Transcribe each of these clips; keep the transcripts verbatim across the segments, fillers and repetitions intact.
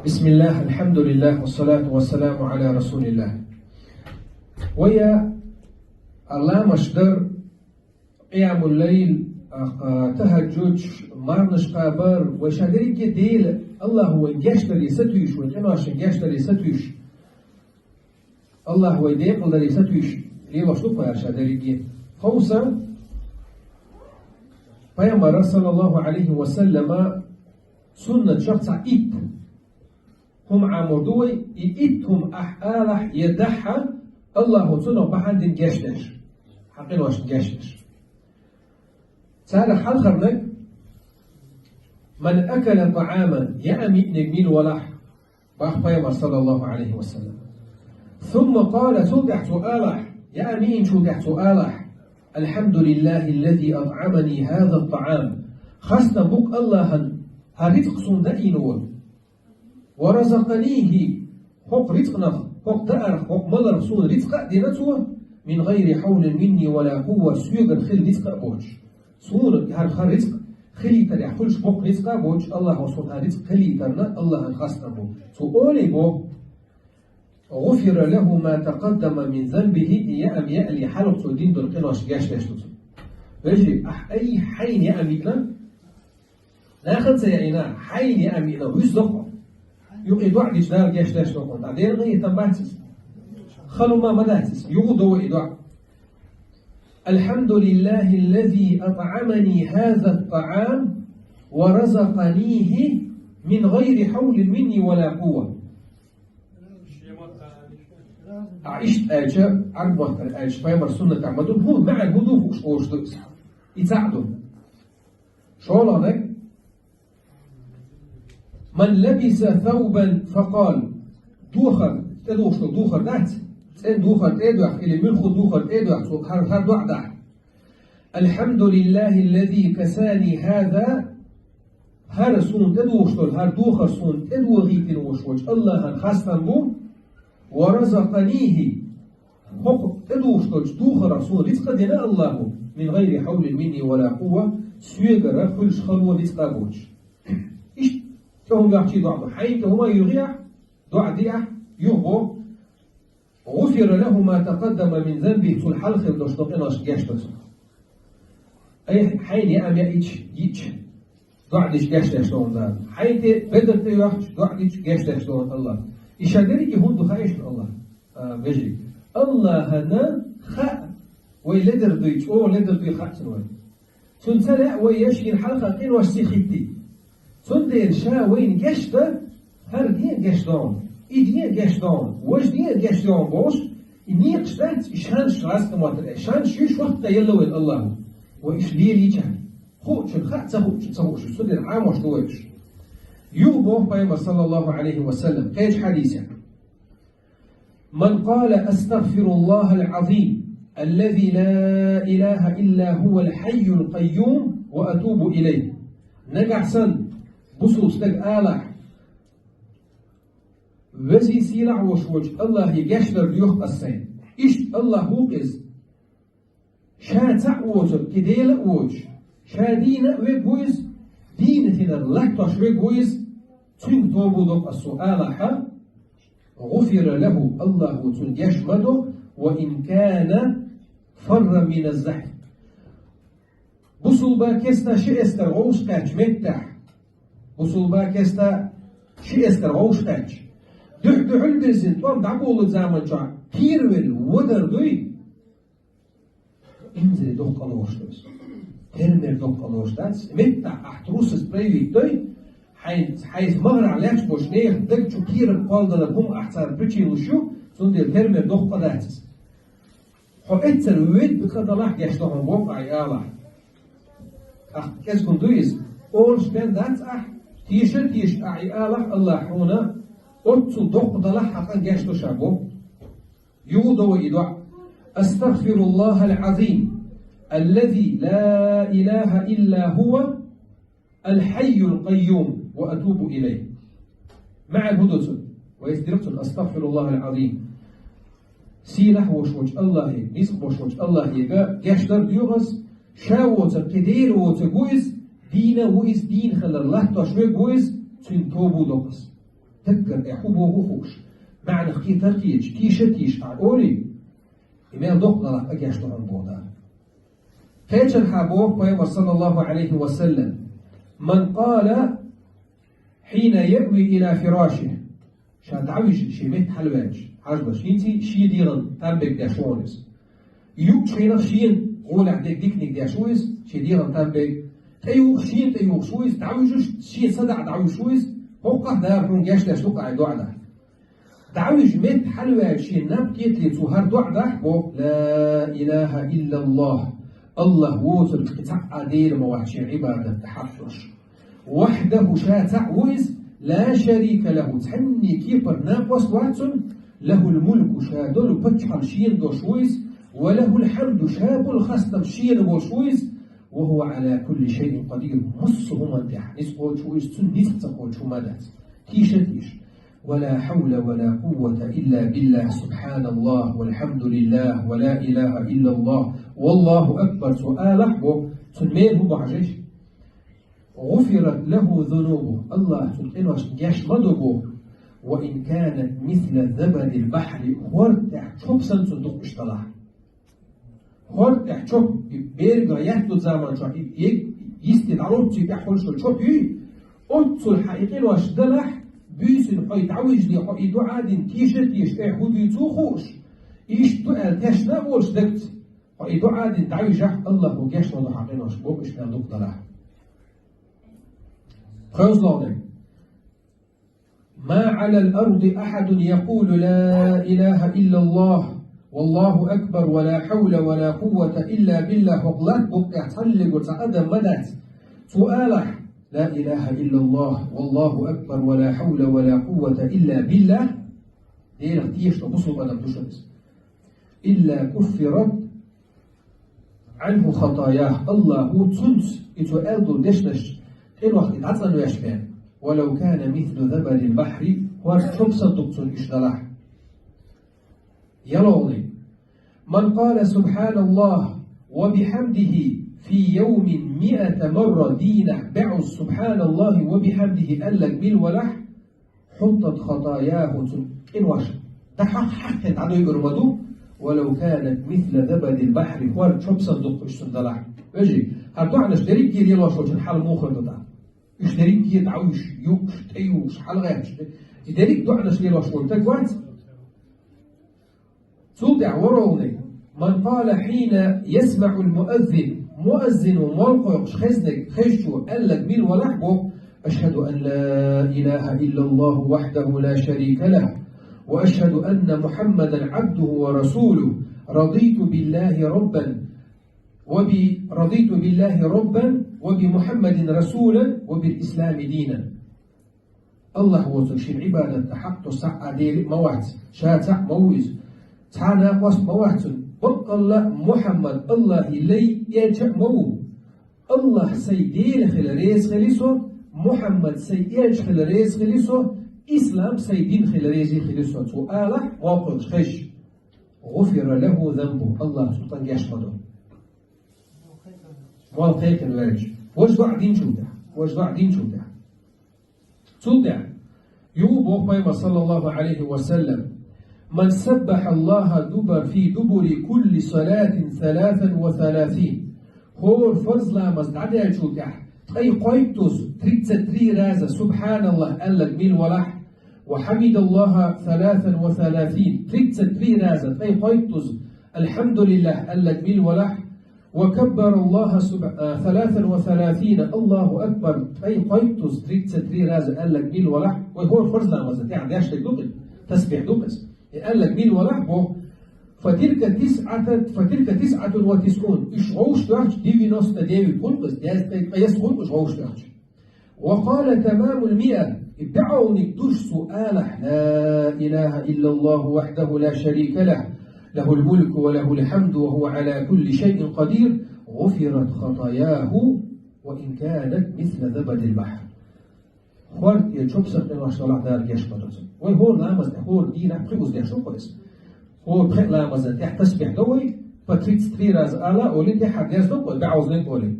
بسم الله، الحمد لله، والصلاة والسلام على رسول الله. Вай а ламаш дар, къиямул-лайл, а, а, тахӀаджуд, марханаш кхабар, вай ша деррига Дела, АллахӀа вайна гешт дале сатуьйсуш, вай къиношна гешт дале сатуьйсуш, АллахӀа вай декъалдаре сатуьйсуш лелаш ду-кх вай ша деррига. Хьовса, Пайхамара, саллаллахӀу Ӏалайхи ва саллама, суннаташкахь цхьа итт хӀума Ӏамор ду вай, и итт хӀума ахь алахь е дахь, АллахӀа цунах бахьан дина гешт деш, хьан къиношна гешт деш. Царах хьалхарниг: «من أكل طعاما», яа миъниг мила валахь, боху Пайхамара, саллаллахӀу Ӏалайхи ва саллам. «ثم قال», цул тӀаьхьа цо алахь, яа миъначул тӀаьхьа цо алахь: «الحمد لله الذي أطعمني هذا الطعام». Хастам бу-кх АллахӀана, хӀара рицкъ суна даийна волу. «ورزقنيه», хӀокху рицкъанах, хӀокху даарах, хӀокху маларх суна рицкъа а дина цо, «من غير حول مني ولا قوة», соьгара хилла рицкъа а боцуш. Суна хӀара, хӀара рицкъ хилийтарехь хуьлуш боккха рицкъа а боцуш, АллахӀа суна хӀара рицкъ хилийтарна, АллахӀана хастам бу. Цо олий боху: «غفر له ما تقدم من ذنبه», и яа миъна яале, хьалха цо дина долу къиношна гешт деш ду цунна. Вежарий, ахь айхьа хьайна яа миъна, нахана ца яийна, хьайна яа миъна, вуьзза-кх хьо. Юха и доӀа дича Дала гешт деш ду хьуна. ДӀа дера гӀайгӀа там бац иза. Хала хӀума ма дац иза. Юха до вай и доӀа: «الحمد لله الذي أطعمني هذا الطعام ورزقنيه من غير حول مني ولا قوة». Ахь иштта аьлча, Ӏарбойн маттахь аьлча, Пайхамаран суннатехь ма ду, хӀун маьӀна хӀун ду хууш, хууш ду иза. И цхьаъ ду. ШолгӀаниг: «من لبس ثوبا فقال», духар, тӀедухуш долу духар дац, цӀена духар тӀе а доьху, или муьлхха духар тӀе а доьху, цо хӀара, хӀара доӀа дахь: «الحمد لله الذي كساني هذا», хӀара суна тӀедухуш долу, хӀара духар суна тӀедохийтина волуш волчу АллахӀана хастам бу, «ورزقنيه», хӀокху тӀедухуш долчу духарах суна рицкъа а дина АллахӀа, «من غير حول مني ولا قوة», соьгара хуьлуш хало рицкъа а боцуш. Иштта тӀе хӀума йохчий доӀа ду. Хьайна тӀе хӀума юхахь, доӀа дехь, юха боху: «غفر له ما تقدم من ذنبه», цул хьалха хилла долуш долу къиношна гешт до цунна. Ай, хьайна яа миъна йиъча, йиъча, доӀа дича гешт деш ду хьуна Дала. Хьайна тӀе бедар тӀе йоьхча, доӀа дича гешт деш ду хьуна АллахӀа. И ша дерриге хӀунда ду хаьий шуна, АллахӀ, а, вежарий? АллахӀана хаьа вай ледар дуй, чӀогӀа ледар дуй хаьа цунна вай. Цунна ца лаьа вай ешйина хьалха къинош сихийтий. Цундела ша вайна гешт дан, хӀара де а гешт догӀу, и де а гешт догӀу, важа де а гешт догӀу бохуш, и некъаш дац, и шанш, гӀазкхийн маттахь аьлча, шанш юьйш вахтта елла вайна АллахӀа. Вай иштта лелийча, хуучун хаьа, ца хуучун ца хууш, цундела Ӏамош ду вай уьш. Юха боху Пайхамара, саллаллахӀу Ӏалайхи ва саллам, кхечу хьадисехь: «من قال: أستغفر الله العظيم الذي لا إله إلا هو الحي القيوم وأتوب إليه». Нагахь санна бусулба стага алахь: «Везий сийлахь волуш волчу АллахӀе гешт дар доьху ас сайна». Иштта АллахӀ ву-кх иза. Ша цхьаъ воцург, кхин Дела а воцуш, ша дийна а верг ву иза, дийна хилар латтош верг ву иза, цуьнга тоба до-кх ас, цо алахь, «غفر له», АллахӀа цунна гешт ма до, «وإن كان فرا من الزحف». Бусулба кеста ши эскар вовшахкхаьчча меттехь, бусулба кеста ши эскар вовшахкхаьчча, дуьхь-дуьхьал бирзина тӀом дӀаболучу заманчохь кхеравелла вадар дуй, инзаре доккха къа лоруш ду иза. Термер доккха къа лоруш дац. Меттахь ахь трусость проявить дой, хьайн, хьайца магӀарахь лаьтташ болчу нехан даг чу кхерам кхолладалар хӀума ахь царна причина луш ю, цундела термер доккха къа дац иза. Хьо эццара ведда къа далахь, гешт до хьуна боху ахь и алахь. ТӀаккха кӀезиг хӀума ду иза. Олуш бен дац ахь, теша а теша ахь и алахь, АллахӀа хьуна оццул доккха далахь, хьан къа гешт до ша боху. Юха до вай и доӀа: «أستغفر الله العظيم الذي لا إله إلا هو الحي القيوم وأتوب إليه». МаьӀна хӀун ду цуьнан? Вайца дира цунна: «أستغفر الله العظيم». Сийлахь волуш волчу АллахӀе, ницкъ болуш волчу АллахӀе гешт дар доьху ас, ша воцург, кхин Дела воцург ву иза, дийна а ву иза, дийна хилар латтош верг ву иза, цуьнга тоба до-кх ас. даггара тӀехь хӀун боху хууш, маьӀнах кхетар кхеташ, тийша тийша Ӏа олий, и мел доккха далахь къа геш ду хьуна боху Дала. Кхечанхьа боху Пайхамар, саллаллаху Ӏалайхи ва саллам: «Ман къала хьина яъви ила фираши». Ша дӀавижа шен метта хьалаваьлча, хьажа, шен ци шен дегӀан там бег деш ву иза. Юучу хенах шена гӀолехь дерг диканиг деш ву иза, шен дегӀан там бег. ТӀеюхуш шена тӀеюхуш ву иза, дӀавижуш шен садаӀа дӀавижуш ву иза, хӀокхахь Дала хьуна геш деш ду-кх ахь и доӀа дахь. ДӀавижа метта хьалаваьлча шен наб кхетале цо хӀара доӀа дахь боху: «Ла илаха иллаллах». АллахӀ воцург кхин цхьа а Дела ма вац шен Ӏибадат тӀехь хьакъ долуш. «ВахӀдахӀу», ша цхьаъ ву иза, «ла шарика лахӀу», цхьанне кепара накъост вац цуьнан, «лахӀул мулку», ша долу паччахьалла шена долуш ву иза, «ва лахӀул хьамду», ша болу хастам шена болуш ву иза, «ва хӀува Ӏала кулли шайин къадир», массо а хӀуманна тӀехь ницкъ кхочуш ву иза, цуьнан ницкъ ца кхочуш хӀума дац. Тийша тийша. «Ва ла хьавла ва ла къуввата илла биллахӀ, субхьаналлахӀ, валхьамдулиллахӀ, ва ла илаха иллаллахӀ, валлахӀу акбар», цо алахь боху, цуьнан мел хӀун бу хьажийша? «ГӀуфират лахӀу зунубухӀ», АллахӀа цуьнан къиношна геш ма до боху, «ва ин канат мисла забадил бахьри», хӀорда тӀехь чоп санна цуьнан дукха уьш далахь. ХӀорда тӀехь чоп, и берга яц ду заман чохь, и, и, йисте дӀалуцций тӀехь хуьлуш йолу чоп юй, оццул хьан и къинош далахь, буьйсина хьо и дӀавижале, хьо и доӀа дина тийша а тийша, тӀе хӀун дуьйцу хууш, иштта ду аьлла тешна а волуш дагца, хьо и доӀа дина дӀавижахь, АллахӀа геш ма до хьан къинош, боху, уьш мел дукха далахь. ПхоьзлагӀниг. «Ма Ӏалал арди ахьадун якъулу ла илаха иллаллах, валлаху акбар, ва ла хьавла ва ла къуввата илла биллах», хӀокху латта букъехь цхьаллигур цхьа адам ма дац, цо алахь: «Ла илаха иллаллах, валлаху акбар, ва ла хьавла ва ла къуввата илла биллах». Делах тешаш бусулба адам ду шуна иза. «Илла куффират Ӏанху хатаяху», АллахӀа цуьнца, и цо аьлла долу дешнаш, къинойх и дӀацӀанвеш бен, «ва лав кана мислу забадил бахьри», хӀорда чоп санна дукха цунна уьш далахь. ЯлхолгӀниг. «Ман къала субхьаналлахӀ ва бихьамдихӀи фи явмин миата марра», дийнахь бӀозза «субхьаналлахӀи ва бихьамдихӀи» аьлларг мила валахь, «хьуттат хатаяхӀу», цуьнан къинош дӀахьакха хьаькхна дӀадойур ма ду, «ва лав канат мисла забадил бахьри», хӀорда чоп санна дукха уьш цунна далахь. Вежарий, хӀара доӀанаш дерриге а лелош волчун хьал муха хир ду тӀаккха? Уьш дерриге а дӀавуьйш, юуш, тӀеюхуш, хьалагӀаьтташ. И дерриг а доӀанаш лелош волу стаг вац? Цул тӀаьхьа ворхӀалгӀниг: «Ман къала хьина ясмаӀул муаззин», муаззин ву молла кхойкхуш хезнарг, хезчо аьлларг мила валахь боху: «Ашхьаду ан ла илаха иллаллаху вахьдаху ла шарика лахь, ва ашхьаду анна Мухьаммадан Ӏабдуху ва расулуху, радиту биллахи раббан, ва би, радиту биллахи раббан, ва би Мухьаммадин расулан, ва бил ислами динан». АллахӀ воцург шен Ӏибадатна хьакъ долуш цхьа а Дела а ма вац, ша цхьаъ ма ву иза. Цхьа а накъост ма вац цуьнан. Баккъалла а Мухьаммад АллахӀан лай, элча а ма ву. АллахӀ сайн Дела хила реза хили со, Мухьаммад сайн элча хила реза хили со, ислам сайн дин хила реза хили со, цо алахь, молла кхойкхуш хезча. «ГӀуфира лахӀу занбухӀ», АллахӀа цунна геш ма до. Молла кхайкхина ваьлча. Важа доӀа динчул тӀаьхьа. Важа доӀа динчул тӀаьхьа. Цул тӀаьхьа. Юха боху Пайхамар, саллаллаху Ӏалайхи ва саллам: «Ман саббахьа Аллаха дубар фи дубури кулли салатин саласан ва саласин». ХӀора фарз ламаз дӀадаьллачул тӀаьхьа ткъе кхойттуза, тридцать три раза, «Субхьаналлах» аьлларг мила валахь, «ва хьамидаллаха саласан ва саласин», тридцать три раза, ткъе кхойттуза, «Алхьамдулиллах» аьлларг мила валахь, «ва каббараллаха суб-, а, саласан ва саласина, Аллаху акбар», ткъе кхойттуза, тридцать три раза аьлларг мила валахь, вай хӀора фарз ламазна тӀехь деш дерг ду-кх иза, тасбихь ду-кх иза. И аьлларг мила валахь боху, «фатилка тисъата-, фатилка тисъатун ва тисъун», уьш вовшах доьхча, девяносто девять хуьлу-кх иза, дезткъе ткъайесна хуьлу-кх уьш вовшах доьхча. «Ва къала тамамул миа», и бӀоззаниг душ цо алахь: «Ла илаха иллаллаху вахьдаху ла шарика лахь, лахул мулку ва лахул хьамду ва хӀува Ӏала кулли шайин къадир, гӀуфират хатаяху ва ин канат мисла забадил бахьр». ХӀорда тӀе чоп санна къинош далахь, Дала геш ма до цунна. Вай хӀора ламазна тӀехь, хӀора дийнахь пхи уза деш ду-кх иза. ХӀора пхи ламазна тӀехь тасбихь до вай, по тридцать три раза ала а олий, тӀехьа деза ду-кх вай, бӀоззаниг олий.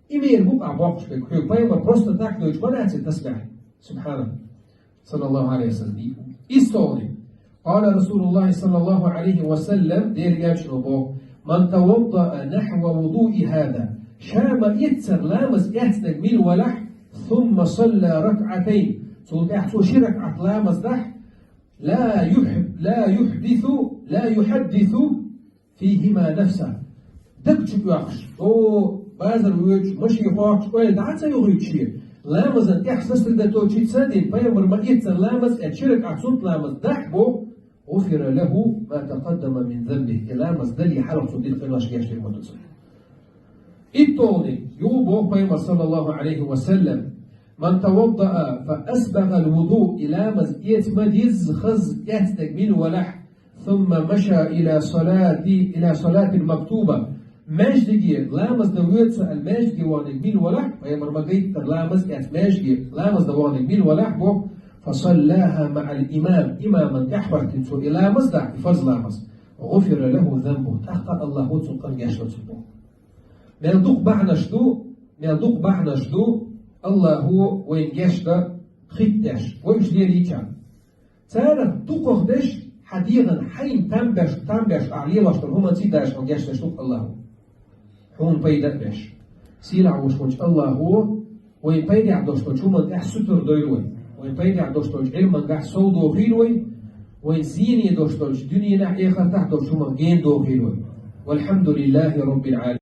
И мера бу-кх ахь боккхуш берг, хьоьга Пайхамар просто так дойтуш ма дац и тасбихь. Субхьаналлах. صلى الله عليه وسلم. Истоли. قال رسول الله صلى الله عليه وسلم, Делан Элчано боху: من توضأ نحو وضوئي هذا, ша ма-эццара ламаз эцнарг мила валахь, ثم صلى ركعتين, цул тӀаьхьа цо ши ракаӀат ламаз дахь, لا يح-, لا يحدث, لا يحدث فيهما نفسه. Даг чу оьхуш, о, базар воьдуш, машен хохкуш, ойла дӀа а ца йохуьйтуш шен, ламазан тӀехь саслагӀа даточица а дина, пайхамар ма-эццара ламаз эцна ши ракаӀат суннат ламаз дахь боху, غفر له ما تقدم من ذنبه, и ламаз дале хьалха цо дина къинош гечдина ма ду цунна. ИттолгӀаниг, юха боху пайхамар, صلى الله عليه وسلم: من توضأ فأسبغ الوضوء, и ламаз эца ма-дезза хаза эцнарг мила валахь, ثم مشى إلى صلاة، إلى صلاة مكتوبة, маьждиге ламаз дан воьду со аьлла, маьждиге ваханарг мила валахь, пайхамар ма-гайттара ламаз эцна маьждиге ламаз дан ваханарг мила валахь боху, فصلاها مع الإمام, имаман тӀехь хӀоьттина цо и ламаз дахь, и фарз ламаз, غفر له ذنبه, тӀаккха АллахӀа цуьнан къинош гечдо цунна боху. Мел дукха бахьанаш ду, мел дукха бахьанаш ду АллахӀа вайна гечдан хитташ, вай уьш лелийча. Царах дукхахдеш, хьан дегӀан хьайна там беш, там беш ахь лелош долу хӀуманца а дашах гечдеш ду-кх АллахӀа, хьуна пайда а беш. Сийлахь волуш волчу АллахӀа вайна пайдехь долуш долчу хӀуманна тӀехь сутара дойла вай. Вайна пайдехь долуш долчу Ӏилманехь сов дохийла вай. Вайна зене долуш долчу дуьненахь, эхартахь долчу хӀуманах гена дохийла вай. والحمد لله رب العالمين.